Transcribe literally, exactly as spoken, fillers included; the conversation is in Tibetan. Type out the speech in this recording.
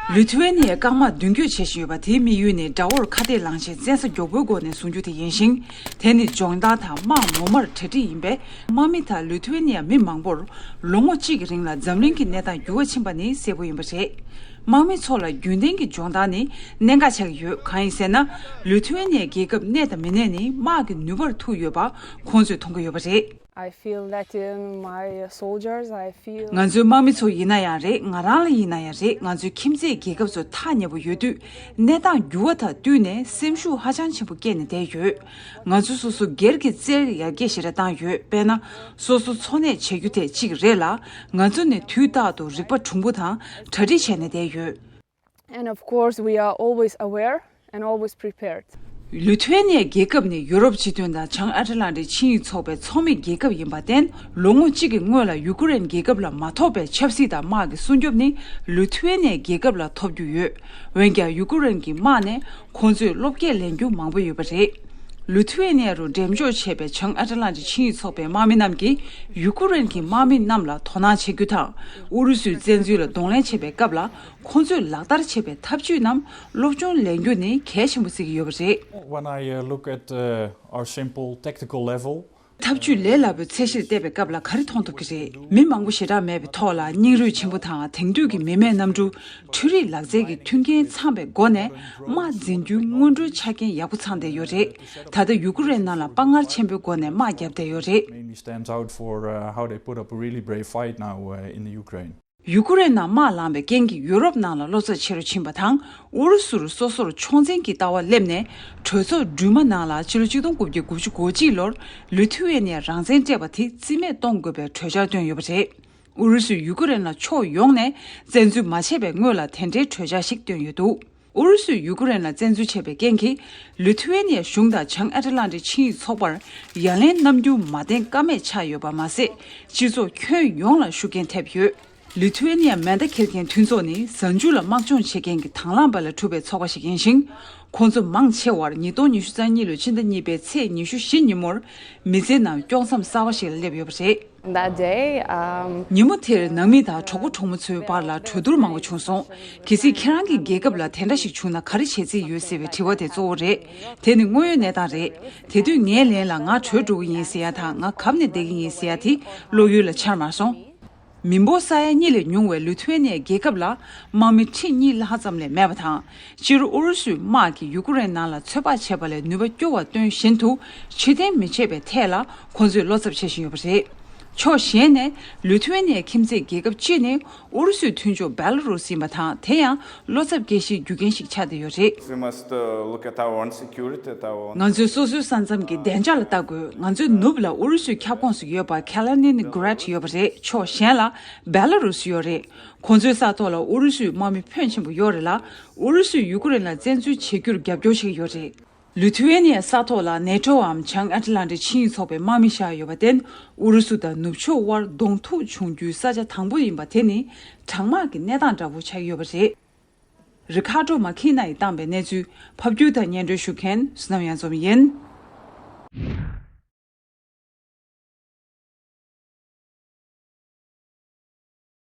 ལི་ཐུ་ཝེ་ནི་ཡའི་རྐང་དམག་མདུན་སྐྱོད་བྱེད་བཞིན་ཡོད་པ་དེའི་དམིགས་ཡུལ་ནི་དགྲ་བོར་ཁ་གཏད་ལངས་ཆེད་བཙན་ས་མགྱོགས་པོའི་སྒོ་ནས་བཟུང་རྒྱུ་དེ་ཡིན་ཞིང་། དེ་ནི་སྦྱོང་བརྡར་དང་དམག་ངོ་མར་གྲ་སྒྲིག་ཡིན་པས། དམག་མི་དག་ལི་ཐུ་ཝེ་ནི་ཡ་མི་མང་པོར་ལོ་ངོ་གཅིག་གི་རིང་ལ་འཛམ་གླིང་གི་གནས་སྟངས་འགྱུར་བ་ཕྱིན་པ་ནི་གསལ་པོ་ཡིན་པ་རེད། དམག་མི་ཚོ་ལ་རྒྱུན་ལྡན་གྱི་སྦྱོང་བརྡར་ནི་གནད་འགག་ཆགས་ཀྱི་ཡོད། གང་ཡིན་ཟེར་ན། ལི་ཐུ་ཝེ་ནི་ཡ་རྒྱལ་ཁབ་གནས་དང་མི་གནས་ནི་དམག་གི་ནུས་པར་ཐུག་ཡོད་པ་ཁོང་ཚོས་མཐོང་གི་ཡོད་པ་རེད། I feel that in my soldiers, I feel ང་ཚོའི་དམག་མི་ཚོ་ཡིན་ན་ཡང་རེད། ང་རང་ལ་ཡིན་ན་ཡང་རེད། ང་ཚོའི་ཁྱིམ་མཚེས་རྒྱལ་ཁབ་ཚོ་ཐག་ཉེ་པོ་ཡོད་དུས། གནས་སྟངས་འགྱུར་བ་དང་བསྟུན་ནས་སེམས་ཤུགས་ཧ་ཅང་ཆེན་པོ་བསྐྱེད་ནས་བསྡད་ཡོད། ང་ཚོ་སོ་སོ་སྒེར་གྱི་རྩལ་ཡར་རྒྱས་ཞེ་དྲག་བཏང་ཡོད། དཔེར་ན། སོ་སོ་འཚོ་གནས་བྱེད་རྒྱུ་དེ་གཅིག་རེད་ལ། ང་ཚོ་ནི་དུས་རྟག་ཏུ་རིག་པ་གྲུང་པོ་དང་གྲ་སྒྲིག་བྱས་ནས་བསྡད་ཡོད། And of course, we are always aware and always prepared. ལི་ཐུ་ཝེ་ནི་ཡ་རྒྱལ་ཁབ་ནི་ཡུ་རོབ་སྤྱི་མཐུན་དང་བྱང་ཨ་ཊ་ལན་ཊིག་ཆིངས་ཡིག་ཚོགས་པའི་ཚོགས་མི་རྒྱལ་ཁབ་ཡིན་པར་བརྟེན། ལོ་ངོ་གཅིག་གི་སྔོན་ལ་ཡུ་ཀེ་རེན་རྒྱལ་ཁབ་ལ་མ་ཐོབ་པའི་ཆབ་སྲིད་དང་དམག་གི་སྲུང་སྐྱོབ་ནི་ལི་ཐུ་ཝེ་ནི་ཡ་རྒྱལ་ཁབ་ལ་ཐོབ་རྒྱུ་ཡོད། འོན་ཀྱང་ཡུ་ཀེ་རེན་གྱི་དམག་ནས་ཁོང་ཚོས་བློ་བསྐྱེད་ལེན་རྒྱུ་མང་པོ་ཡོད་པ་རེད། ལི་ཐུ་ཝེ་ནི་ཡ་རུ་འགྲེམས་འཇོག་བྱས་པའི་བྱང་ཨ་ཊ་ལན་ཊིག་ཆིངས་ཡིག་ཚོགས་པའི་དམག་མི་རྣམས་ཀྱིས་ཡུ་ཀེ་རེན་གྱི་དམག་མི་རྣམས་ལ་དོ་སྣང་བྱེད་རྒྱུ་དང་། ཨུ་རུ་སུའི་བཙན་འཛུལ་ལ་གདོང་ལེན་བྱེད་པའི་སྐབས་ལ། ཁོང་ཚོས་ལག་བསྟར་བྱས་པའི་ཐབས་ཇུས་རྣམས་སློབ་སྦྱོང་ལེན་རྒྱུ་ནི་གལ་ཆེན་པོ་བརྩི་གི་ཡོད་པ་རེད། When I uh, look at uh, our simple tactical level, ཐབས་ཇུས་ལས་སླ་པོའི་ཚད་གཞིར་བལྟས་པའི་སྐབས་ལ་ག་རེ་མཐོང་ཐུབ་ཀྱི་རེད། མི་མང་པོ་ཞེ་དྲག་མེད་པའི་ཐོག་ལ་སྙིང་རུས་ཆེན་པོ་དང་དེང་དུས་ཀྱི་མི་མེད་གནམ་གྲུ། འཕྲུལ་རིག་ལག་རྩལ་གྱི་མཐུན་རྐྱེན་ཚང་བའི་སྒོ་ནས་དམག་འཛིང་རྒྱུའི་སྔོན་འགྲོའི་ཆ་རྐྱེན་ཡག་པོ་ཚང་བསྡད་ཡོད་རེད། ད་ལྟ་ཡུ་ཀེ་རེན་ནང་ལ་དཔའ་ངར་ཆེན་པོའི་སྒོ་ནས་དམག་བརྒྱབ་བསྡད་ཡོད་རེད། Mainly stands out for uh, how they put up a really brave fight now uh, in the Ukraine. ཡུ་ཀེ་རེན་ནང་དམག་ལངས་པའི་རྐྱེན་གྱིས་ཡུ་རོབ་ནང་ལ་བློ་འཚབ་ཆེ་རུ་ཕྱིན་པ་དང་། ཨུ་རུ་སུར་སོ་སོར་ཕྱོགས་འཛིན་གྱི་ལྟ་བ་སླེབས་ནས། གྲོས་ཚོགས་སྦྲུམ་མ་ནང་ལ་ཕྱི་ལོ་ཆིག་སྟོང་དགུ་བརྒྱ་དགུ་བཅུ་གོ་གཅིག་ལོར་ལི་ཐུ་ཝེ་ནི་ཡ་རང་བཙན་སྤྲད་པ་དེ་རྩིས་མེད་གཏོང་དགོས་པའི་གྲོས་འཆར་བཏོན་ཡོད་པ་རེད། ཨུ་རུ་སུས་ཡུ་ཀེ་རེན་ལ་ཕྱོགས་ཡོངས་ནས་བཙན་འཛུལ་མ་བྱས་པའི་སྔོན་ལ་དེ་འདྲའི་གྲོས་འཆར་ཞིག་བཏོན་ཡོད་འདུག་ཨུ་རུ་སུས་ཡུ་ཀེ་རེན་ལ་བཙན་འཛུལ་བྱས་པའི་རྐྱེན་གྱིས། ལི་ཐུ་ཝེ་ནི་ཡ་གཞུང་དང་བྱང་ཨ་ཊ་ལན་ཊིག་ཆིངས་ཡིག་ཚོགས་པར་ཡ་ལན་གནང་རྒྱུ་མ་བསྟན་ཀ་མེད་ཆགས་ཡོད་པ་མ་ཟད། སྤྱི་ཚོགས་ཁྱོན་ཡོངས་ལ་ཤུགས་རྐྱེན་ཐེབས་ཡོད། ལི་ཐུ་ཝེ་ནི་ཡ་མེ་མདའ་འཁྱེར་མཁན་མཐུན་ཚོགས་ནི་གཟའ་མཇུག་ལ་དམག་སྦྱོང་བྱེད་མཁན་གྱི་དང་བླངས་པ་ལས་གྲུབ་པའི་ཚོགས་པ་ཞིག་ཡིན་ཞིང་། ཁོང་ཚོ་མང་ཆེ་བར་ཉིས་སྟོང་ཉི་ཤུ་རྩ་གཉིས་ལོའི་ཕྱི་ཟླ་གཉིས་པའི་ཚེས་ཉི་ཤུ་བཞི་ཉིན་མོར་མི་ཚེའི་ནང་སྐྱོང་མཚམས་གསར་བ་ཞིག་ལ་སླེབས་ཡོད་པ་རེད། That day, um, ཉིན་མོ་དེར་ནང་མི་དང་གྲོགས་པོ་གྲོགས་མོ་ཚོའི་བར་ལ་གྲོས་བསྡུར་མང་པོ་བྱུང་སོང་། གལ་སྲིད་ཁྱེད་རང་གི་རྒྱལ་ཁབ་ལ་དེ་འདྲ་ཞིག་བྱུང་ན་ག་རེ་བྱེད་རྩིས་ཡོད་ཟེར་བའི་དྲི་བ་དེ་གཙོ་བོ་རེད། དེ་ནི་དངོས་ཡོད་གནས་སྟངས་རེད། དེ་དུས་ངའི་ལན་ལ་ང་བྲོས་འགྲོ་གི་ཡིན་ཟེར་ཡ་དང་ང་གབ་ནས་བསྡད་ཀྱི་ཡིན་ཟེར་ཡ་དེ་བློ་ཡུལ་ལ་འཆར་མ་སོང་། མི་འབོར་ས་ཡ་གཉིས་ལས་ཉུང་བའི་ལི་ཐུ་ཝེ་ནི་ཡའི་རྒྱལ་ཁབ་ལ་དམག་མི་ཁྲི་གཉིས་ལྷག་ཙམ་ལས་མེད་པ་དང་། སྤྱིར་ཨུ་རུ་སུའི་དམག་གིས་ཡུ་ཀེ་རེན་ནང་ལ་ཚོད་དཔག་བྱས་པ་ལས་ནུས་པ་སྐྱོ་བ་སྟོན་བཞིན་དུ་ཕྱིར་འཐེན་མི་བྱེད་པའི་ཐད་ལ་ཁོང་ཚོས་བློ་འཚབ་བྱེད་བཞིན་ཡོད་པ་རེད། ཕྱོགས་གཞན་ནས་ལི་ཐུ་ཝེ་ནི་ཡའི་ཁྱིམ་མཚེས་རྒྱལ་ཁབ་གཅིག་ནི་ཨུ་རུ་སུའི་མཐུན་ཕྱོགས་བེ་ལ་རུ་སི་ཡིན་པ་དང་། དེ་ཡང་བློ་འཚབ་སྐྱེ་གཞིའི་རྒྱུ་རྐྱེན་ཞིག་ཆགས་བསྡད་ཡོད་རེད། We must uh, look at our own security, at our own ང་ཚོས་སོ་སོའི་ས་མཚམས་ཀྱི་བདེ་འཇགས་ལ་ལྟ་དགོས། ང་ཚོའི་ནུབ་ལ་ཨུ་རུ་སུའི་ཁྱབ་ཁོངས་སུ་ཡོད་པ་ཁ་ལ་ནིན་གྷི་རེད་ཡོད་པ་རེད། ཕྱོགས་གཞན་ལ་བེ་ལ་རུ་སི་ཡོད་རེད། ཁོང་ཚོའི་ས་ཐོག་ལ་ཨུ་རུ་སུའི་དམག་མི་ཕོན་ཆེན་པོ་ཡོད་རེད་ལ། ཨུ་རུ་སུས་ཡུ་ཀེ་རེན་ལ་བཙན་འཛུལ་བྱེད་རྒྱུར་རྒྱབ་སྐྱོར་བྱེད་ཀྱི་ཡོད་རེད། ལི་ཐུ་ཝེ་ནི་ཡའི་ས་ཐོག་ལ་ནེ་ཊོའམ་བྱང་ཨ་ཊ་ལན་ཊིག་ཆིངས་ཡིག་ཚོགས་པའི་དམག་མི་བཞག་ཡོད་པར་བརྟེན། ཨུ་རུ་སུ་དང་ནུབ་ཕྱོགས་དབར་གདོང་ཐུག་བྱུང་རྒྱུའི་ས་ཆ་དང་པོ་ཡིན་པ་དེ་ནི་གྲང་དམག་གི་གནས་སྟངས་འདྲ་བོ་ཆགས་ཡོད་པ་རེད། རི་ཁ་ཏྲོ་མ་ཁི་ན་ཡིས་བཏང་པའི་གནས་ཚུལ་ཕབ་སྒྱུར་དང་སྙན་སྒྲོན་ཞུ་མཁན་བསོད་ནམས་གཡང་འཛོམས་ཡིན།